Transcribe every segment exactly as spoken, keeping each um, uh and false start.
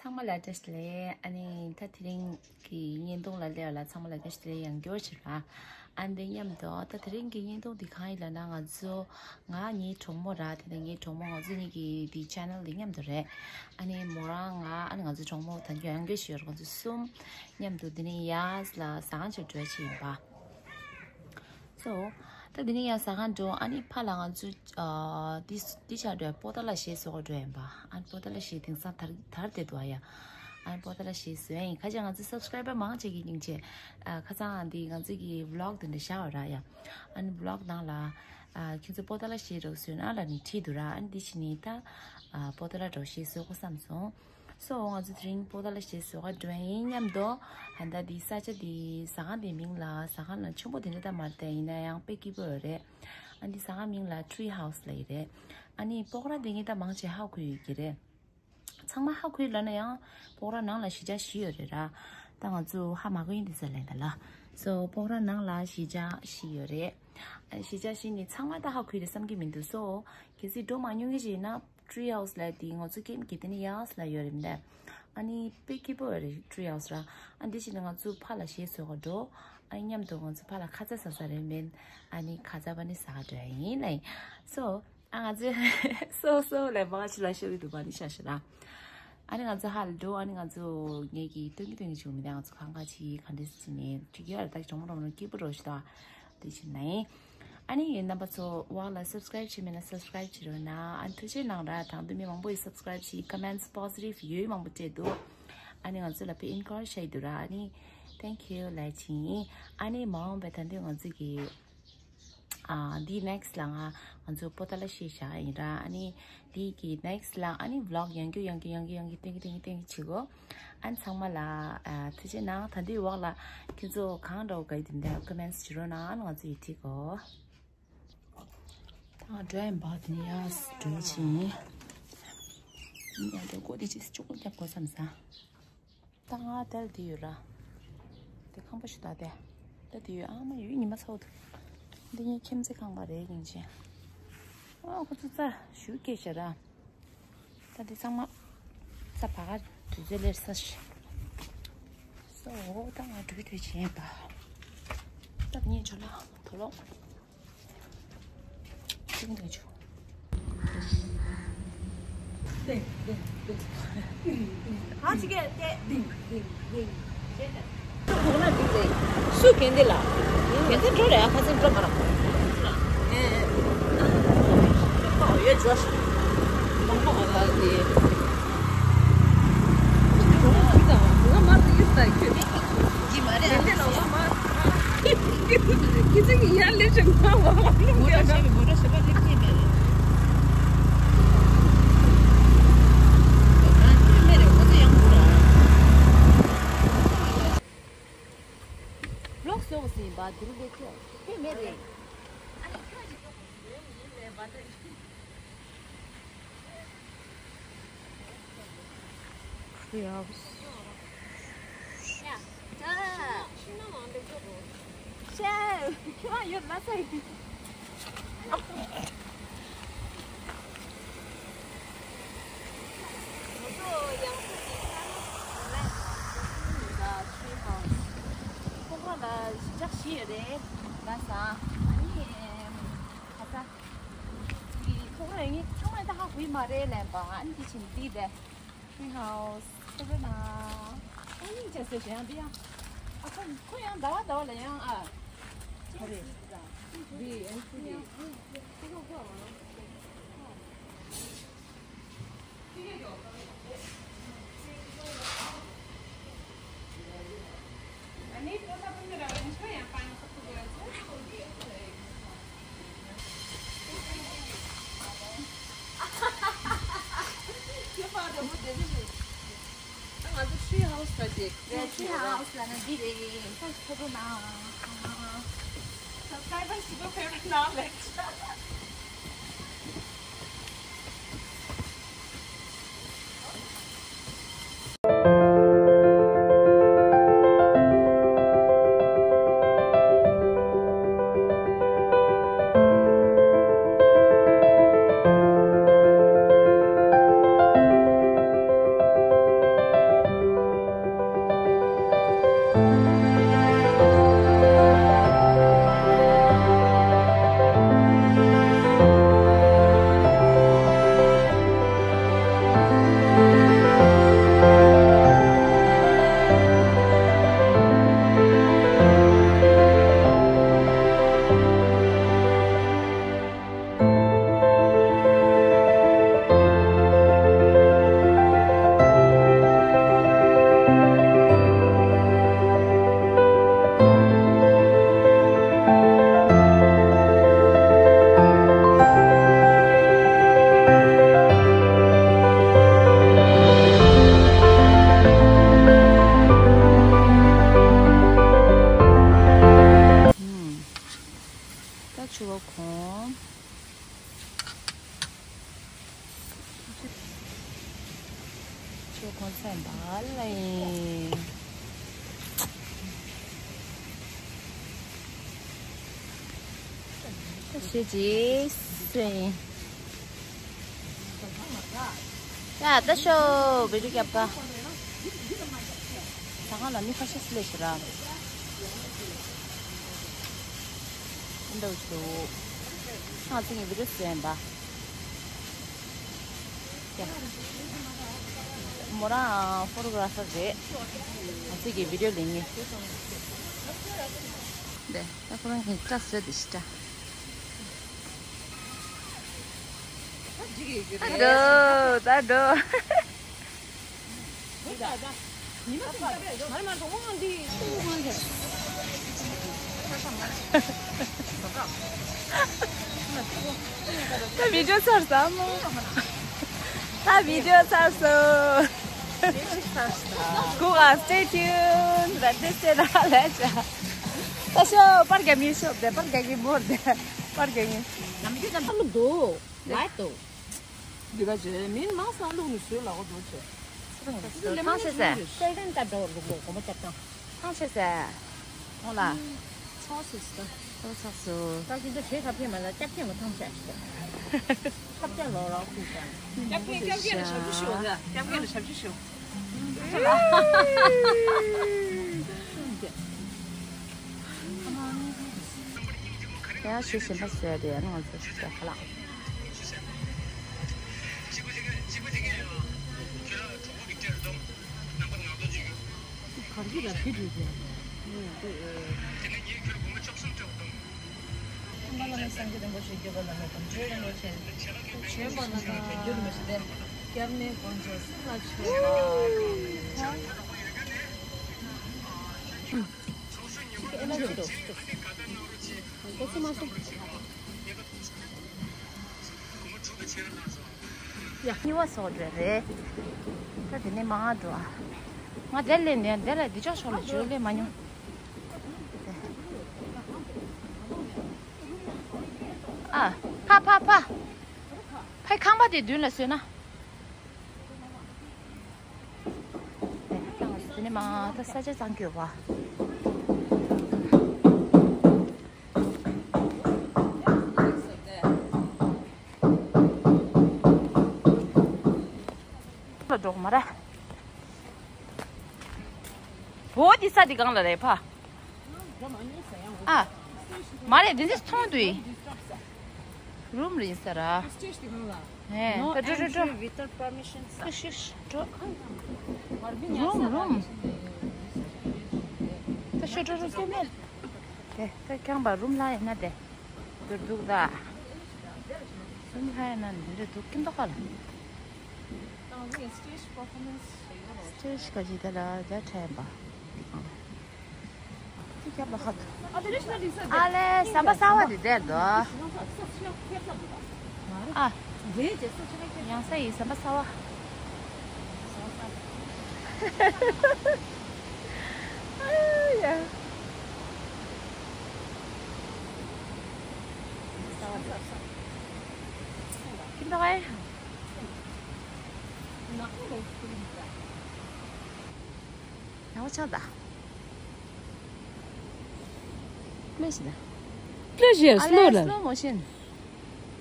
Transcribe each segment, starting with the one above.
ཚང་མ་ལ་བཀྲ་ཤིས་བདེ་ལེགས། ཨ་ནི་ད་དེ་རིང་གི་བརྙན་ཐུང་ལ་སླེབས་པ་ལ་ཚང་མ་ལ་བཀྲ་ཤིས་བདེ་ལེགས་ཡང་བསྐྱར་ཞུ་ར། ཨ་ནི་དེ་མཉམ་དུ་ད་དེ་རིང་གི་བརྙན་ཐུང་འདི་གང་ཡིན་ལབ་ན། ང་ཚོ་ང་ངའི་གྲོགས་མོ་ར། དེ་ནས་ངའི་གྲོགས་མོ། ང་ཚོ་གཉིས་ཀྱི་འདི་ཆེ་ནལ་འདི་མཉམ་དུ་རེད། ཨ་ནི་མོ་རང་ང་ཨ་ནི་ང་ཚོ་གྲོགས་མོ་ད་རྒྱུ་ཡང་བསྐྱར་ཞུ་ར། ང་ཚོ་གསུམ་མཉམ་དུ་འདི་ནས་ཡར་ལ་ཟ་ཁང་ཅིག་འགྲོ་ཡ་ཅིག་ཡིན་པ། སོ། ད་འདི་ནས་ཡར་ཟ་ཁང་འགྲོ། ཨ་ནི་ཕར་ལ་ང་ཚོ་ཨ་འདི་འདི་ཆ་འགྲོ་པོ་ཏཱ་ལ་གཞས་བཟོ་ག་འགྲོ་ཡིན་པ། ཨ་ནི་པོ་ཏཱ་ལ་གཞས་དེང་སང་དར་དར་བསྡད་འདུག་ཨ་ཡ། ཨ་ནི་པོ་ཏཱ་ལ་གཞས་བཟོ་ཡ་ཡིན། ཁ་ཅིག་ང་ཚོ་སབ་སི་ཀ་རའི་བར་མང་ཆེ་གི་སྙིང་རྗེ། ཨ་ཁ་སང་འདི་ང་ཚོ་གི་བི་ལོག་དེ་འདྲ་བཞག་པ་ར་ཡ། ཨ་ནི་བི་ལོག་ནང་ལ་ཨ་ཁྱོད་ཚོ་པོ་ཏཱ་ལ་གཞས་རོགས་བཟོས་ན་ལབ་ནས་བྲིས་འདུག་ར། ཨ་ནི་འདི་བྱས་ནས་ད་ཨ་པོ་ཏཱ་ལ་རོགས་གཞས་བཟོ་དགོས་བསམ་སོང་། སོ་ང་ཚོ་དེ་རིང་པོ་ཏཱ་ལ་གཞས་བཟོ་ག་འགྲོ་ཡ་ཡིན། མཉམ་དུ་ཨ་ད་འདི་ས་ཆ་འདི་ཟ་ཁང་འདི་མིང་ལ་ཟ་ཁང་ལ་ཆེན་པོ་དེ་འདྲ་ད་མ་རེད། ཡིན་ན་ཡང་དཔེ་སྐྱིད་པོ་ཡོད་རེད། ཨ་འདི་ཟ་ཁང་མིང་ལ་ཊི་རི་ཧའུ་སི་ལབ་ཡི་རེད། ཨ་ནི་པོག་ར་འདི་ངས་ད་མང་ཆེ་ཧ་གོ་ཡོད་ཀྱི་རེད། ཚང་མ་ཧ་གོ་ཡོད་ལབ་ན་ཡང་པོག་ར་ནང་ལ་གཞིས་ཆགས་བཞི་ཡོད་རེད་ར། ད་ང་ཚོ་ཧ་མ་གོ་ཡིན་འདི་ཟེར་ལན་ད་ལ། སོ་པོག་ར་ནང་ལ་གཞིས་ཆགས་བཞི་ཡོད་རེད། ཨ་གཞིས་ཆགས་བཞི་ནི་ཚང་མ་ད་ཧ་གོ་ཡི་རེད་བསམ་གྱི་མི་འདུག་སོ་གལ་སྲིད་འགྲོ་མ་མྱོང་མཁན་ཞིག་ཡིན་ན། ཊི་རི་ཧའུ་སི་ལབ་དེ་ང་ཚོ་ཀེམ་གི་དེ་ནི་ཡང་ལ་ཡོད་རེད་མི་འདུག་ཨ་ནི་དཔེ་སྐྱིད་པོ་ཡོད་རེད་ཊི་རི་ཧའུ་སི་ར། ཨ་འདི་བྱས་ནས་ང་ཚོ་ཕར་ལ་གཞས་བཟོ་ག་འགྲོ། ཨ་མཉམ་དུ་ང་ཚོ་ཕར་ལ་ཁ་ཚ་ཟ་ས་རེད་མིན། ཨ་ནི་ཁ་ཚ་པ་ནི་ཟ་ག་འགྲོ་ཡ་ཡིན་ལབ་ཡིན། སོ་ཨ་ང་ཚོས་སོ་སོ་ལས་མ་ཆུ་ལ་ཤོར་གི་འདུག་པ་ནི་ཤ་ཤ་ར། ཨ་ནི་ང་ཚོ་ཧ་ལ་འགྲོ། ཨ་ནི་ང་ཚོ་ངེད་ཀྱི་སྟོན་གི་སྟོན་གི་བྱུང་མི་འདུག་ང་ཚོ་ཁང་ཁ་ཆི་ག་འདྲས་སི་ནས་ཁྲིག་ཡ་ར་ད་གྲོང་མོ་གྲོང་མོ་སྐྱིད་པོ་རོ་ཞིག་ད། དེ་བཞིན་ནའི། ཨ་ནི་རྣམ་པ་ཚོ་ཝག་ལ་སབ་སི་ཀ་རའིབ་བྱས་མེད་ན་སབ་སི་ཀ་རའིབ་བྱེད་རོགས་གནང་། ཨ་ནི་ཐུགས་རྗེ་གནང་ར། དང་དུ་མི་མང་པོ་ཡིས་སབ་སི་ཀ་རའིབ་བྱས། ཀོ་མེན་ཊི་པོ་སི་ཊིབ་ཡོད་མང་པོ་སྤྲད་འདུག་ཨ་ནི་ང་ཚོ་ལ་དཔེ་ཨིན་ཀ་རེཇ་བྱས་འདུག་ར། ཨ་ནི་ཐེང་ཀིའུ་ལབ་ཕྱིན། ཨ་ནི་མ་འོངས་པའི་ད་འདོད་ང་ཚོ་གི་ཨ་འདི་ནེག་སི་ལ་ང་ང་ཚོ་པོ་ཏཱ་ལ་གཞས་བཞག་ཡིན་ར། ཨ་ནི་འདི་གི་ནེག་སི་ལ་ཨ་ནི་བི་ལོག་ཡང་རྒྱུ་ཡང་རྒྱུ་ཡང་རྒྱུ་ཡང་རྒྱུ་སྟོན་གི་སྟོན་གི་སྟོན་གི་བྱེད་གོ། ཨ་ནི་ཚང་མ་ལ་ཨ་ཐུགས་རྗེ་གནང་། ད་འདི་ཝག་ལ་ཁྱེད་ཚོ་གང་འདྲ་བོ་ག་ཡི་དེ་འདྲ་ཀོ་མེན་ཊི་བྱེད་རོགས་གནང་། ཨ་ནི་ང་ཚོ་ཡི་ཐིག་གོ། ད་ང་འགྲོ་ཡིན་པ་དེ་ནས་ཡར་འགྲོ་ཕྱིན། ཡང་འགྲོ་སྒོ་དེ་ཅིག་ཅུང་རྒྱབ་དགོས་བསམ་ས། ད་ང་ཏལ་དེ་ཡོད་ར། དེ་ཁང་པ་ཞིག་ད་དེ། ད་དེ་ཡོད་ཨ་མ་ཡོད་ཉི་མ་ཚ་བོ་འདུག་འདི་ངའི་ཁྱིམ་མཚེས་ཁང་པ་རེད་ཡིན་ཅེ། ཨ་ཁོ་ཚོ་རྩྭ་ཞུ་སྐྱེས་ཤག་ར། ད་འདི་ཚང་མ་རྩྭ་བ་ག་དུས་ཚོད་ལེར་ས་ཞིག་སོ་ད་ང་འགྲོ་དུས་ཆེན་པ། ད་ངས་ཇོ་ལགས་དོ་ལོག་ཅིག་འདོན་ཆོག་ག་ཅི་གེ་ཏེ། ཁོག་ན་འགྲིག་རེད། སུ་གན་དེ་ལ། གན་དེ་འགྲོ་རེད་ཨ་ཁ་སང་འགྲོ་མ་ར། ཨེ། ཡོད་ཇོ་ཤ། མང་པོ་ང་ལ་དེ། ང་མ་དེ་ཡིན་ས་ཁྱོད། ཀྱི་མ་རེད། དེ་ལ་ང་མ། ཁྱི་ཚང་གི་ཡར་སླེབས་ཤིང་ང་བ་ལུག་མོ་ཊ་ཡ་ན། ཞེས་པའི་མོ་ཊ་ཞེས་པ་སླེབས་ཀྱི་མེད་རེད། ང་ཚོའི་མེ་རེད་ང་ཚོ་ཡང་བུ་ར། ལོག་སོང་ཟིན་པ་དུ་རུ་ལེ་ཁྱོད་དེ་མེ་རེད། Tree house. Tree house. ཁོང་ཁོང་ལ་ཞི་འཇགས་ཤིག་ཡོད་རེད། ལ་ས། ཨ་ནི། ཁ་ས། ཁོང་ཁོང་ལ་ངས་ཚང་མ་ད་ཧ་གོ་ཡི་མ་རེད་ལན་པ། ཨ་ནི་དེ་བཞིན་འདི་དེ། Tree house ཁོ་རེ་ན། ཨ་ཡིན་ཅེས་ཟེར་ཞེས་ཡང་འདི་ཡང་། ཨ་ཁོ་ཁོ་ཡང་ཟླ་བ་ཟླ་བ་ལ་ཡང་ཨ། ཁོ་རེ། འདི་ཨེ་ཁོ་རེ། ང་ཚོ་ཊི་རི་ཧའུ་སི་པྲོ་ཇེཀ་ཊི། ཊི་རི་ཧའུ་སི་ལབ་ན་འདི་རེད། ས་ཞིག་ཐོབ་ཐུབ་ན། སབ་སི་ཀ་རའི་བར་ཞིག་པོ་ཕེབས་རོགས་གནང་ལེགས། ཁོང་ཚོས་འབའ་ལ་ཡིན། ཞེས་ཀྱིས་སེ། ཡ་ད་ཤོ་བི་ཌིའོ་རྒྱབ་ཀ། ད་གང་ལ་མི་ཁ་ཤས་སླེབས་ཤི་ར། འདུག་ཤོ། ང་ཚོ་གི་བི་ཌིའོ་བཟོས་ཡིན་པ། མོ་རང་ཕོ་ཊོ་གྷ་ར་ཕར་རེད། ང་ཚོ་གི་བི་ཌིའོ་ལེན་ངེས། འདི་ད་ཁོ་རང་གི་སྐྲ་བཟོས་དེ་ཤི་སྐྲ། ད་འགྲོ་ད་འགྲོ། ད་བི་ཌིའོ་ཚར་སོང་མོ། ད་བི་ཌིའོ་ཚར་སོང་། སྒུག་ཨ། Stay tuned. ར་ཏེ་ཏེ་ར་ལེ་ཅ། ད་ཤོ་པར་ག་མི་ཤོ་དེ་པར་ག་གི་མོར་དེ་པར་ག་གི། ནམ་རྒྱུན་ཙམ་ལུག་འདུག་ལའི་འདུག་འདི་ག་བྱས་མིན་མང་སང་ལུག་ནི་བཟོས་ལ་གོ་འདུག་བྱས། ལེ་མོན་ཐང་ཆེ་ཟེར། ཏེ་ཏན་ཏ་འགྲོ་ལུག་ལུག་གོམ་པ་རྐྱབ་དང་། ཐང་ཆད་ཟེར། ཁོང་ལ། ཚོགས་སུ་སོ། ཚོགས་སུ་སོ། ད་ཅི་འདྲ་བྱེད་ཐབས་མཁན་མ་ལ་སྐྱབས་མཁན་མ་ཐང་ཆད་ཟེར། ཐབས་ཆད་ལོ་རོགས་ཁུལ་ཀྱང་། སྐྱབས་མཁན་སྐྱབས་མཁན་ལ་ཞབས་ཞུ་ཞུ་ཟེར། སྐྱབས་མཁན་ལ་ཞབས་ཞུ་ཞུ། ཡང་ཞུ་བཞིན་པ་ཟེར་དེ་ཡང་ང་ཚོ་ཞུ་ཟེར་ཁ་ལག་གར་གྱི་ར་ཕི་དུས་ཀྱི། ཨ་མ་བླ་མེད་སངས་རྒྱས་རིན་པོ་ཆེ་སྐྱོབ་པ་བླ་མེད་དམ་ཆོས་རིན་པོ་ཆེ། བྱོན་པ་ན་ད་འགྱུར་མི་སྲིད་དེ། སྐྱབས་གནས་དཀོན་མཆོག་གསུམ་ལ་མཆོད་པ། ཨེ་ལ་ཅི་འདུག་ཅི་འདུག་ཁོ་སུ་མ་སུ། ཡ། སྨྱུག་པ་སོགས་འདྲ་རེད། ད་དེ་ནས་མར་འགྲོ་ཨ། ང་དེར་སླེབས་ནས་དེ་ལ་འདི་ཕྱོགས་ཕྱོགས་ལ་ཅིག་སླེབས་མ་མྱོང་། ཨ། ཕ་ཕ་ཕ། ཕའི་ཁང་པ་དེ་མདུན་ལ་བཟོས་ན། དེ་ནས་མར་ད་ས་ཆ་གཙང་སྐྱོད་པ། ལ་འགྲོ་མ་ར། བོ་དེ་ས་དེ་གང་ལ་རེད་ཕ། ཨ། མ་རེད་འདི་འདྲ་མཐོང་དུས། རུམ་རིང་ས་ར། ཧེ། No ད་འགྲོ་འགྲོ་འགྲོ། Entry without permission. ཤུ་ཤུ་ཤུ་འགྲོ། རུམ་རུམ། ད་ཤུ་འགྲོ་རུམ་ཚེ་མེད། དེ་ད་རྐྱང་པ་རུམ་ལ་ཡིན་ན་དེ། འདིར་འདུག་ད། རུམ་ལ་ཡིན་ན་འདི་འདྲ་འདུག་ཁྱིམ་ཐོག་ཁ་ལ། Stage performance. Stage ག་ཅི་ད་ལ་ད་ཁྲལ་པ། ཅི་རྒྱབ་ལ་ཁ་ཐུག་ཨ་ལེ་ཟམ་པ་གསར་པ་དེ་དེར་འདུག་ཨ། ཡང་ས་ཡི་ཟམ་པ་གསར་པ། ཨ་ཡ། ཁྱིམ་ཐོག་ཨེ། ཡང་ཆགས་ད། ལས་ཤི་ད། ལས་ཤི་ཨ་སློ་ལ། ལས་སློ་མོ་ཤིན།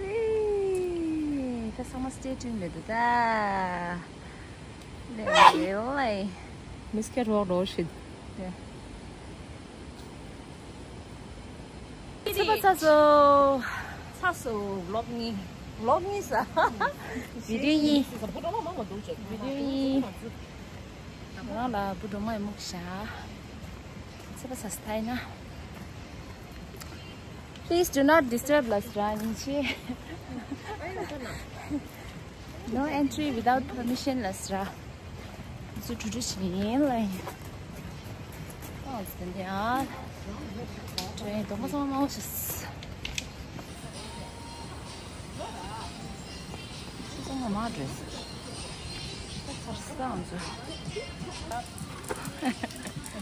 ཨེ། ད་ཚང་མ་stay tuned ལས་འདུག་ད། ལས་ལས་ལས། མི་སྐད་རོགས་རོགས་ཤིན། ཡ། ཚ་པ་ཚ་སོ། ཚ་སོ་ཝི་ལོག་གཉིས། ཝི་ལོག་གཉིས་ས། བི་ཌིའོ་གཉིས། བི་ཌིའོ་གཉིས། ང་རང་ལ་བུ་འགྲོ་མ་ཡི་མུག་ཤ། ཚ་པ་ཚ་སོ་ཐའི་ན། Please do not disturb ལ་སི་ར་ཉིན་ཆེ། No entry without permission ལ་སི་ར། སུ་ཁྲུ་ཁྲུ་ཞིག་ཡིན་ལ་ཡིན། ཨ་ཙི་འདི་ཨ། དྲན་དོ་མ་སོང་མ་འོ་ཤི། སོང་མ་མ་འདྲེས། ཚར་སང་ཚོ།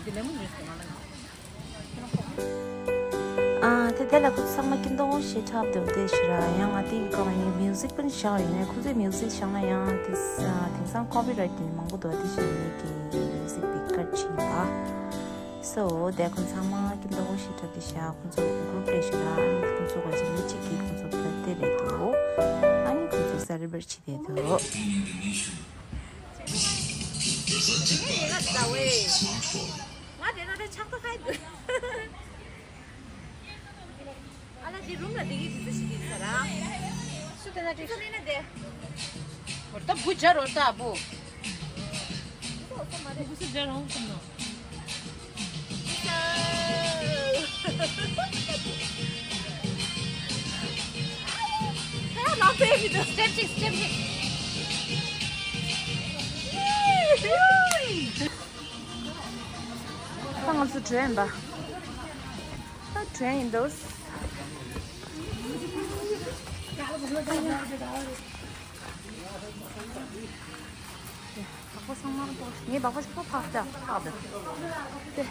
འདི་ལེ་མོན་ཇུས་གི་མ་ལ། ཨ་དེ་དེ་ལ་ཁོ་ཚང་མ་སྐྱིད་མདོག་ཞེ་དྲག་འདུག་དེ་ཞེ་ར་ཡང་ང་དེ་གི་སྒང་ཡི་མིའུ་ཟིག་པན་བཞག་ཡོད་ནས་ཁོ་ཚོའི་མིའུ་ཟིག་བཞག་ན་ཡང་དེ་ས་དེང་སང་ཀོ་པི་རའེ་ཊི་དེ་མང་པོ་འདུག་དེ་ཞེ་ནས་ཀྱི་མིའུ་ཟིག་པི་ཀ་ཆི་ཡིན་པ། སོ་དེ་ཁོ་ཚང་མ་སྐྱིད་མདོག་ཞེ་དྲག་དེ་བཞག་ཁོ་ཚོ་གུ་རུབ་རེ་ཞེ་ར་ཨ་ནི་ཁོ་ཚོ་ག་ཅི་མི་གཅིག་གིས་ཁོ་ཚོ་བར་ཐི་ཌེ་རེད་འདུག་ཨ་ནི་ཁོ་ཚོ་སེ་ལེ་བྷི་རེ་ཊི་བྱེད་བསྡད་འདུག་ང་དེ་ན་དེ་ཆགས་ཐོག་ཁ་ཡི་འདུག་ཨ་ལ་ཅི་རུམ་ལ་དེ་གི་དུས་ཚོད་ཞིག་ཡིན་ས་ར། སུ་དེ་ན་ཅི་སུ་ནི་ན་དེ། འོ་ད་བུ་ཇ་རོ་ད་བུ། བུ་སུ་ཇ་རོ་སམ་ནོ། ད་ལ་པེ་བི་དོ་སི་ཊེབ་ཅིག་སི་ཊེབ་ཅིག་ད་ང་ཚོ་བྲོས་ཡིན་པ། ད་བྲོས་ཡིན་འདུག་བག་པ་ཚང་མ་ཕོག་ངའི་བག་པ་ཕོག་ཕག་ད་ཕག་ད་དེ།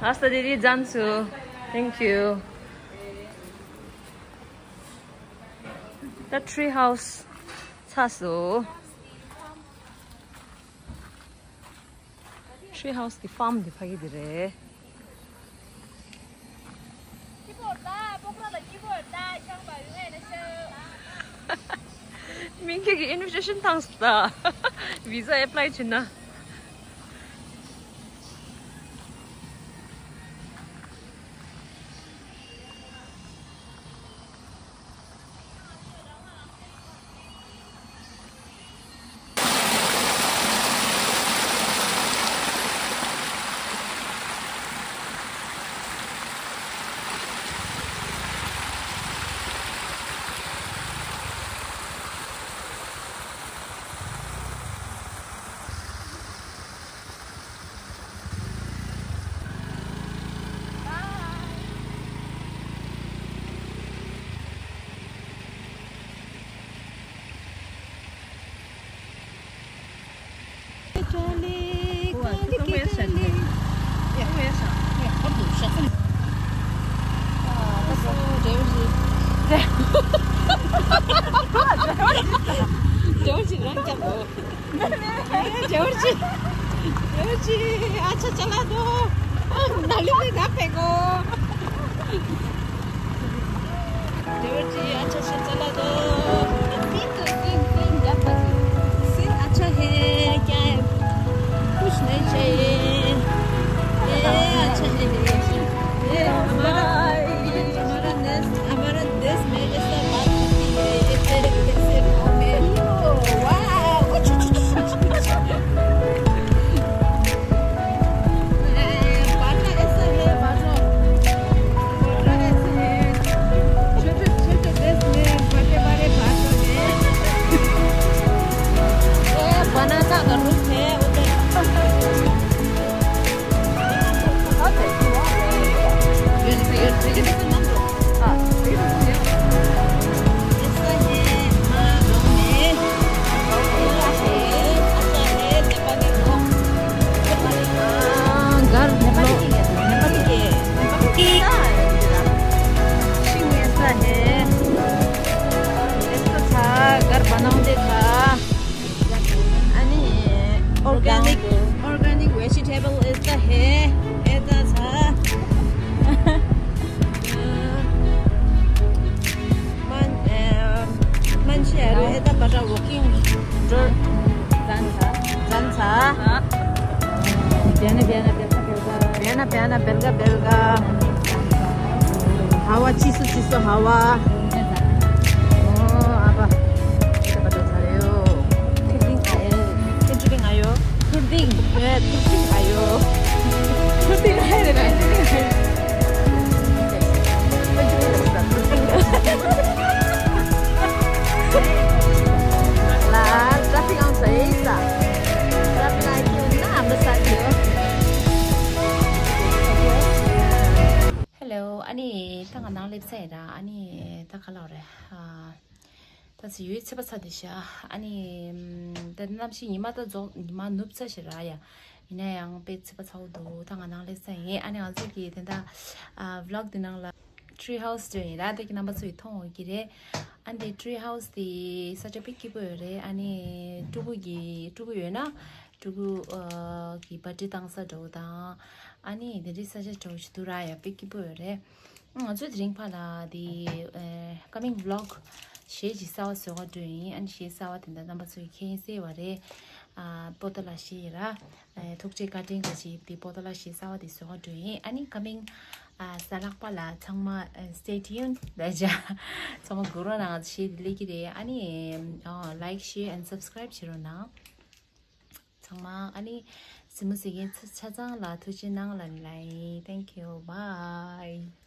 ཨ་སྟ་དེ་རིང་རྫོང་སུ། Thank you. ད་ཊི་རི་ཧའུ་སི་ཚར་སོང་། ཊི་རི་ཧའུ་སི་གི་ཕཱརམ་འདི་ཕ་གི་འདི་རེད། མིང་གི་ཨིན་བི་ཊེ་ཤན་བཏང་སོང་ད། བི་ཟ་ཨེ་པ་ལའི་བྱེད་ན། ཇོར་ཇི་རང་རྒྱབ་དོ། ཇོར་ཇི། ཇོར་ཇི། ཨ་ཅག་ཅ་ལག་དོ། ཨ་ན་ལི་བའི་ང་ཕེ་གོ། ཇོར་ཇི། ཨ་ཅག་ཅ་ལག་དོ། ཕིང་ཀི་ཕིང་ཀི་རྒྱབ་པ་ཞིག་སིན་ཨ་ཅག་ཧེ། ཀྱ་ཁུཤ་ནེ་ཆེ། ཨེ་ཨ་ཅག་ཧེ། ཨེ་ཧམ་ར་ཧམ་ར་ནེས། हमारा देश में ऐसा बात होती है, ये तेरे कैसे गाँव में? वाह! बाटा ऐसा है, बाटा। बाटा ऐसे है। छोटे, छोटे देश में बड़े, बड़े बाटों में। ये बनाना का रूप है उधर। घर बनाउँदैछ। अनि organic, organic vegetable यता हे, यता छ। मान-, अ, मान्छेहरू यताबाट walking जान्छ। जान्छ। बिहान बिहान बेलुका बेलुका। बिहान बिहान बेलुका बेलुका। हावा चिसो चिसो हावा। अँ, अब यताबाट झऱ्यो। Trekking आयो। Trekking आयो। Trekking। ए, trekking आयो। Trekking आयो रे, trekking आयो। ला, traffic आउँछ है त। Traffic आयो कि हुन्न, हाम्रो साथी हो। སླེབས་ཚར་ཡིན་ར། ཨ་ནི་ད་ག་ལབ་རེད། ཨ་ད་ཚེ་ཡོད་ཚད་པ་ཚ་དེ་ཤ། ཨ་ནི་ད་གནམ་གཤིས་ཉི་མ་ད་རྫོགས། ཉི་མ་ནུབ་ཚར་ཤག་ར་ཡ། ཡིན་ན་ཡང་དཔེ་ཚད་པ་ཚ་བོ་འདུག་ད་ང་ནང་སླེབས་ཚར་ཡིན། ཨ་ནི་ང་ཚོ་གི་དེ་འདྲ་ཨ་vlog་དེ་ནང་ལ་tree house་དེ་ཡིན་ར། དེ་གི་རྣམ་པ་ཚོ་ཡི་མཐོང་འོང་གི་རེད། ཨ་འདི་tree house་དེ་ས་ཆ་དཔེ་སྐྱིད་པོ་ཡོད་རེད། ཨ་ནི་ཕྲུ་གུ་གི་ཕྲུ་གུ་ཡོད་ན་ཕྲུ་གུ་ཨ་གི་party་བཏང་ས་འདྲ་བོ་དང་། ཨ་ནི་དེ་འདྲའི་ས་ཆ་འདྲ་བོ་ཞིག་འདུག་ར་ཡ། དཔེ་སྐྱིད་པོ་ཡོད་རེད། ང་ཚོས་དེ་རིང་ཕར་ལ་དེ་ཨ་coming vlog་གཞས་ཅིག་གསར་བ་བཟོ་ག་འགྲོ་ཡིན། ཨ་ནི་གཞས་གསར་བ་དེ་འདྲ་རྣམ་པ་ཚོས་མཁྱེན་གསལ་བ་རེད། ཨ་པོ་ཏ་ལ་གཞས་ཡིན་ར། ཨ་ཐུགས་རྗེ་བཀའ་དྲིན་ག་ཅིག་དེ་པོ་ཏ་ལ་གཞས་གསར་བ་དེ་བཟོ་ག་འགྲོ་ཡིན། ཨ་ནི་coming་ཨ་གཟའ་ལྷག་པ་ལ་ཚང་མ་ཨ་stay tuned་ལ་ཇ། ཚང་མ་སྒུག་རོགས་གནང་། གཞས་དེ་སླེབས་ཀྱི་རེད། ཨ་ནི་ཨ་like, share and subscribe་བྱེད་རོགས་གནང་། ཚང་མ་ཨ་ནི་གཟིགས་མོ་གཟིགས་མཁན་ཆ་ཚང་ལ་ཐུགས་རྗེ་གནང་ལབ་ནས་ལབ་ཡིན། Thank you. Bye.